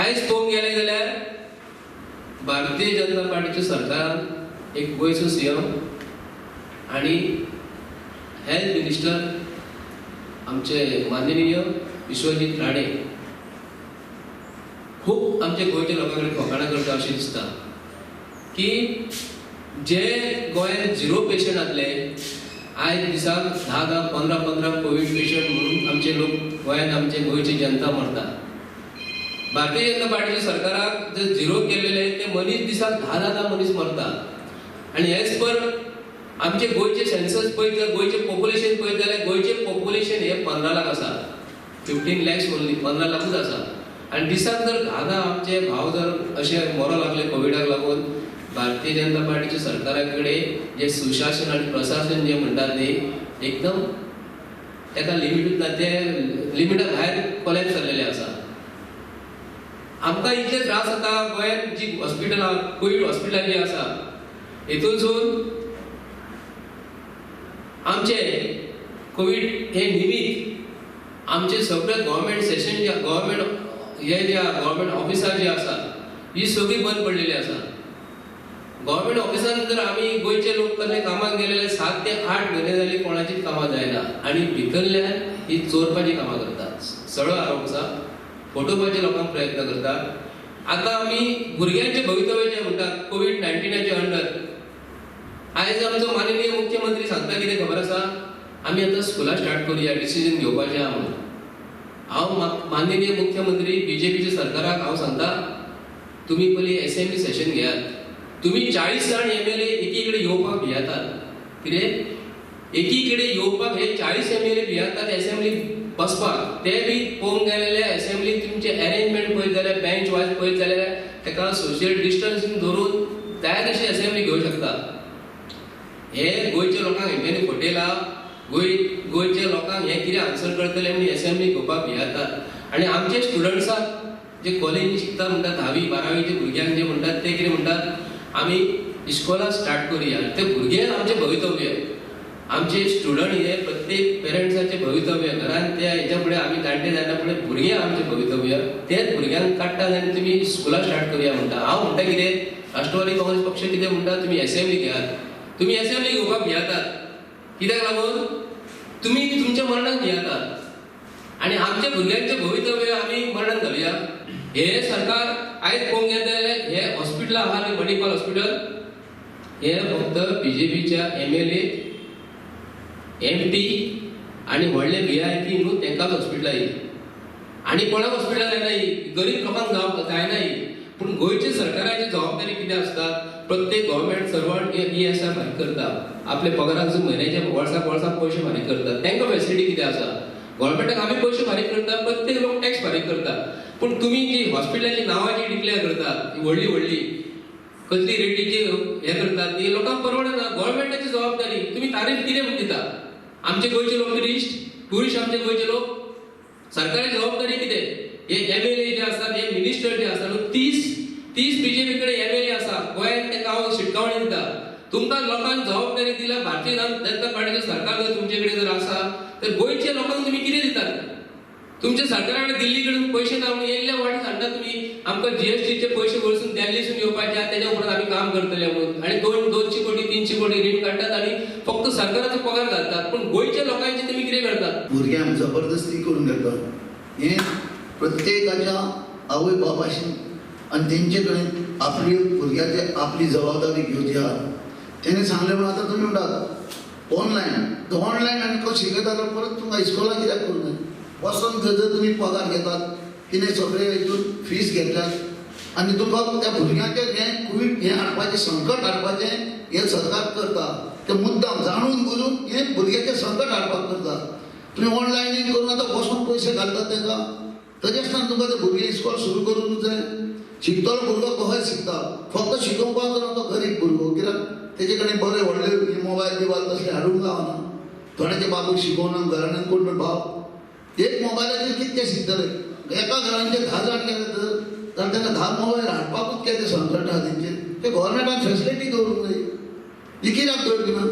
आयज पळोवंक गेलें जाल्यार भारतीय जनता पार्टीच्या सरकारान एक गोंयचो सीएम आनी हेल्थ मिनिस्टर आमचे माननीय विश्वजीत राणे खूब आमच्या गोंयच्या लोकां कडेन फकाणां करता अशें दिसता की जे गोंयांत झिरो पेशंट आसले, आयज दिसाक 10 10 15 15 कोवीड पेशंट म्हणून आमचे लोक गोंयांत, आमचे गोंयची जनता मरता. भारतीय जनता पार्टीच्या सरकाराक जे झिरो केल्लेले ते मनीस दिसाक 10 10 मनीस मरता. आनी एज पर आमचे गोंयचे सेन्सस पळयत, गोंयचें पॉप्युलेशन पळयत जाल्यार गोंयचें पॉप्युलेशन हें 15 लाख आसा, 15 लॅक्स ओन्ली, 15 लाखूच आसा. आनी दिसाक जर 10 10 आमचे भाव जर अशे मरो लागले कोविडाक लागून, भारतीय जनता पार्टीच्या सरकारा कडेन जे सुशासन आनी प्रशासन जे म्हणटात न्ही, एकदम ताका लिमिटूच ना, ते लिमिटा भायर कोलॅप्स जाल्लेलें आसा. आमकां इतले त्रास जाता गोंयांत जी हॉस्पिटलां, कोवीड हॉस्पिटलां जी आसा, हितूनसून आमचे कोवीड हे निमित्त आमचे सगळे गव्हर्मेंट सेशन जे, गव्हर्मेंट हे जे गव्हर्मेंट ऑफिसां जी आसा ही सगळी बंद पडलेली आसा. गव्हर्मेंट ऑफिसान जर आमी गोंयचे लोक कसले कामाक गेलेले 7 ते 8 म्हयने जाली कोणाचीच कामां जायना आनी भितरल्यान ही चोरपाची कामां करतात. सगळो आरोप आसा, फटोवपाचे लोकांक प्रयत्न करतात. आतां आमी भुरग्यांचे भवितव्य जे म्हणटात कोवीड 19चे अंडर, आयज आमचो माननीय मुख्यमंत्री सांगता कितें खबर आसा, आमी आतां स्कुलां स्टार्ट करुया, डिसिजन घेवपाचें आहा म्हणून. हांव माननीय मुख्यमंत्री बीजेपीच्या सरकाराक हांव सांगता, तुमी पयलीं एसेंब्ली सेशन घेयात. तुमी 40 जाण एमएलए एकी कडेन येवपाक भियेतात. कितें एकी कडेन येवपाक हे 40 एमएलए भियेतात एसेंब्ली बसपाक? ते बी पळोवंक गेले एसेंब्ली तुमचे अरेंजमेंट पळयत जाल्यार, बेंच वायज पळयत जाल्यार ताका सोशल डिस्टन्सींग धरून जाय तशी एसेंब्ली घेवंक शकता. हे गोंयच्या लोकांक हेंच्यांनी फटयला. गोंयच्या लोकांक हे कितें आन्सर करतले म्हणून एसेंब्ली घेवपाक भियेतात. आनी आमचे स्टुडंट्साक जे कॉलेजीन शिकता म्हणटात, 10वी 12वीचे भुरग्यांक जे म्हणटात ते कितें म्हणटात, आमी इस्कोलां स्टार्ट करुया. ते भुरगे आमचे भवितव्य, आमचे स्टुडंट हे प्रत्येक पेरंट्साचे भवितव्य. घरान ते हेच्या फुडें आमी जाणटे जायना फुडें भुरगे आमचे भवितव्य, तेच भुरग्यांक काडटात आनी तुमी स्कुलां स्टार्ट करुया म्हणटा. हांव म्हणटा कितें, राष्ट्रवादी काँग्रेस पक्ष कितें म्हणटा, तुमी एसेंब्ली घेयात. तुमी एसेंब्ली घेवपाक भियेतात कित्याक लागून? तुमी तुमच्या मरणाक भियेतात आनी आमच्या भुरग्यांचें भवितव्य आमी मरणान घालुया. हे सरकार आयज पळोवंक गेलें जाल्यार हे हॉस्पिटल आहा न्ही, मणिपाल हॉस्पिटल, हे फक्त बीजेपीच्या एमएलए, एमपी आनी व्हडले व्हीआयपी न्हू तांकांच हॉस्पिटलां ही, आनी कोणाक हॉस्पिटलां जायना ही, गरीब लोकांक जायना ही. पूण गोंयच्या सरकाराची जबाबदारी कितें आसता, प्रत्येक गव्हर्मेंट सर्वंट हे ईएसआय फारीक करता, आपले पगारांचो म्हयन्याचे वर्साक वर्साक पयशे फारीक करता. तांकां फेसिलिटी कितें आसा? गव्हर्मेंटाक आमी पयशे फारीक करता, प्रत्येक लोक टॅक्स फारीक करता. पूण तुमी जी हॉस्पिटलाची नांवां जी डिक्लेअर करता, ती व्हडली व्हडली कसली रेटीची हे करतात, ती लोकांक परवडना. गव्हर्मेंटाची जबाबदारी. तुमी तारीफ कितें म्हूण दिता? आमचे गोंयचे लोक ट्युरिस्ट, ट्युरिस्ट आमचे गोंयचे लोक. सरकारी जबाबदारी कितें? हे एमएलए जे आसात, हे मिनिस्टर जे आसा न्हू, 30 30 बीजेपी कडेन एमएलए आसा गोंयांत, तांकां हांव शिटकावणी दिता, तुमकां लोकांक जबाबदारी दिल्या. भारतीय जनता पार्टीचें सरकार जर तुमचे कडेन जर आसा तर गोंयच्या लोकांक तुमी कितें दितात? तुमच्या सरकारा कडेन दिल्ली कडेन पयशे ना म्हणून येयल्ले वाटेन सांगता तुमी आमकां जीएसटीचे पयशे वरसून दिल्लीसून येवपाचे आहा, तेच्या उपरांत आमी काम करतले म्हणून. आनी 200 कोटी 300 कोटी रीण काडटात आनी फक्त सरकाराचो पगार घालतात. पूण गोंयच्या लोकांचे तुमी कितें करतात? भुरग्यांक जबरदस्ती करून घेता. हें प्रत्येकाच्या आवय बापाशी आनी तेंचे कडेन आपली भुरग्याचे आपली जबाबदारी घेवची आहा. तेणें सांगलें म्हणून आतां तुमी म्हणटात ऑनलायन, तो ऑनलायन आनी तो शिकयता जाल्यार परत तुमकां इस्कोलां कित्याक करूंक जाय? वचोन थंय जर तुमी पगार घेतात, कितें सगळे हितून फीस घेतल्यात आनी तुमकां त्या भुरग्यांचेर हें कोवीड हें हाडपाचें, संकट हाडपाचें हें सरकार करता. ते मुद्दाम जाणून बुजून हें भुरग्याचें संकट हाडपाक करता. तुमी ऑनलायनीन करून आतां बसून पयशे घालतात तांकां, तरी आसतना तुमकां ते भुरगे इस्कॉल सुरू करूंक जाय. शिकतलो भुरगो कसोय शिकता, फक्त शिकोवपाक जाय तो गरीब भुरगो, कित्याक तेजे कडेन बरे व्हडले मोबायल बिबायल तसले हाडूंक गावना. थोड्याचे बापूय शिकोवना घराण्यान कोण भाव एक मोबायलाचेर कितके शिकतले? एका घरांचे 10 जाण गेले तर जाल्यार तांकां 10 मोबायल हाडपाकूच कितें संकट आहा तेंचेर. ते गव्हर्मेंटान फेसिलिटी दवरूंक जाय. ही कित्याक दवरली ना?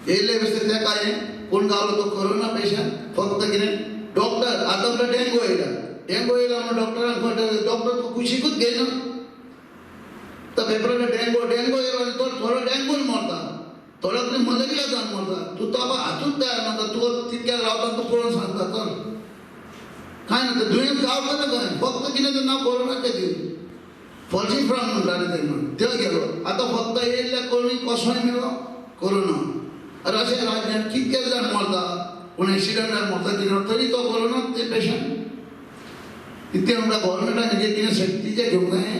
येयल्ले बेश्टे तेका हें कोण गावलो तो कोरोना पेशंट, फक्त कितें डॉक्टर आतां म्हणटा डेंगू येयला, डेंगू येयला म्हणून डॉक्टरांक कळटा, डॉक्टर तो कुशीकूच घेयना. तो पेपरार डेंगो डेंगो येयलो आनी तो थोडो डेंगून मरता, थोडो तुमी मलेरिया जावन मरता. तूं तो हातूंत तयार ना, तुका तितक्याक रावता, तूं पळोवन सांगता चल कांय ना. तें दुयेंस गावता खंय, फक्त कितें तें नांव कोरोनाचें दिवन फॉल्सिफ्राम म्हणटाले तेन्ना त्यो गेलो. आतां फक्त येयल्ल्या कोणी कसोय मेलो कोरोना. अरे अशें राज्यांत कितके जाण मरता, कोण एक्सिडंटान मरता कितें, तरी तो कोरोना ते पेशंट. इतकें म्हणटा गव्हर्मेंटान हेजेर कितें सक्तीचें घेवंक जाय.